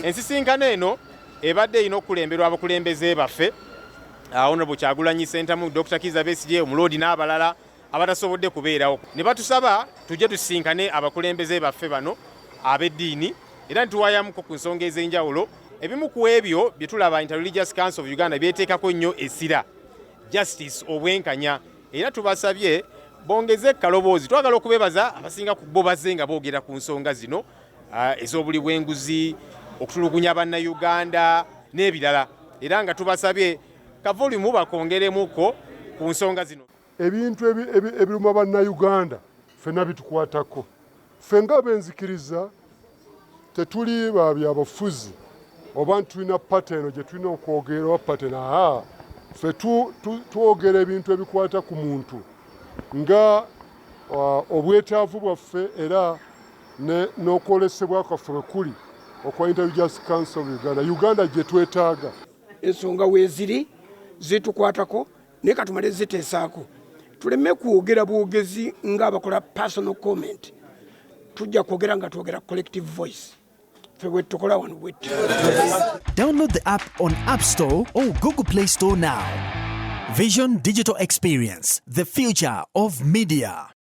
Ensisinkano eno ebadde erina okukulemberwa abakulembeze baffe, Honorable Kyagulanyi Ssentamu, Dr. Kizza Besigye, Omuloodi n'abalala abatasobodde kubeerawo, ne batusaba tujje tusisinkane abakulembeze baffe bano ab'eddiini era nituwayamuko ku nsonga ez'enjawulo. Ebimu ku ebyo bye tulaba, Interreligious Council of Uganda byeteekako nnyo essira justice, obwenkanya, era tubasabye bongeze kaloboozi. Twagala okubebaza, abasinga ku bo bazze nga boogera ku nsonga zino ez'obuli bw'enguzi, okutulugunya Bannayuganda n'ebirala, era nga tubasabye ka volume bakongeremuko ku nsonga zino. Ebintu ebiruma Bannayuganda ffenna bitukwatako. Ffe ng'abenzikiriza tetuli ba byabufuzi oba nti tulina party eno gye tulina okwogera oba party eno. Aa, ffe twogera ebintu ebikwata ku muntu nga obwetaavu bwaffe era n'okwolesebwa kwaffe bwe kuli okwa Interreligious Council of Uganda, Uganda gye twetaaga. Ensonga weeziri zitukwatako, naye katumale ziteesaako, tuleme kwogera bwogezi ng'abakola personal comment. Tujja kwogera nga twogera collective voice. Ffe bwe tukola wano bwetti. Download the app on App Store or Google Play Store now. Vision Digital Experience, the future of media.